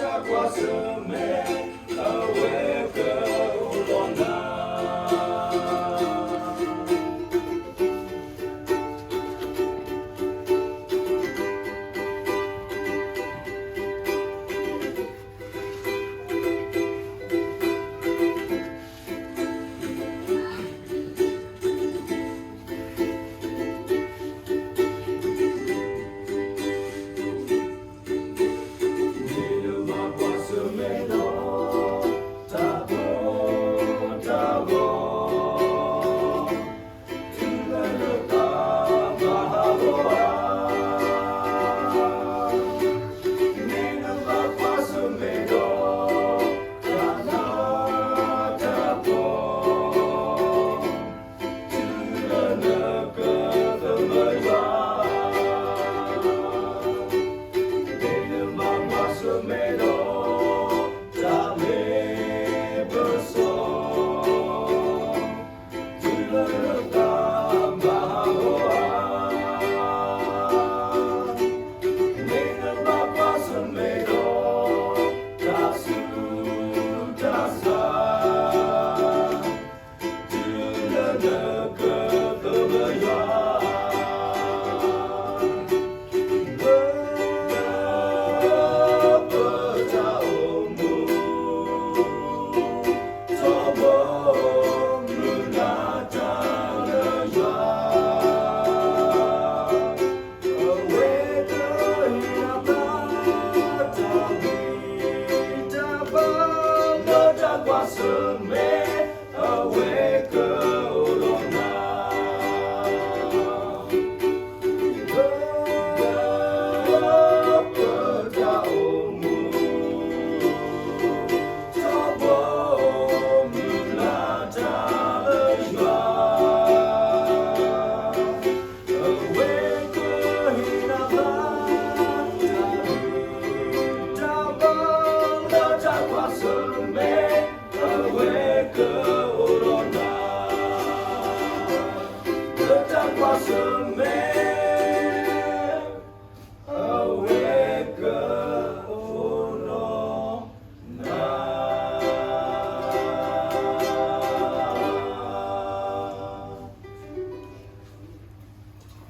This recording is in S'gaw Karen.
တၢ်ကွၢ်ဆၢၣ်မဲာ် အဝဲကအိၣ်ဒီးနၤ, လၢပတၢ်အိၣ်မူ ထီဘိမုၢ်လၢ်တၢ်လၢယွၤ အဝဲကဟ့ၣ်နၤဘၣ် တၢ်ဘျုးတၢ်ဖှိၣ် လၢတၢ်ကွၢ်ဆၢၣ်မဲာ် အဝဲကအိၣ်ဒီးနၤ, လၢတၢ်ကွၢ်ဆၢၣ်မဲာ်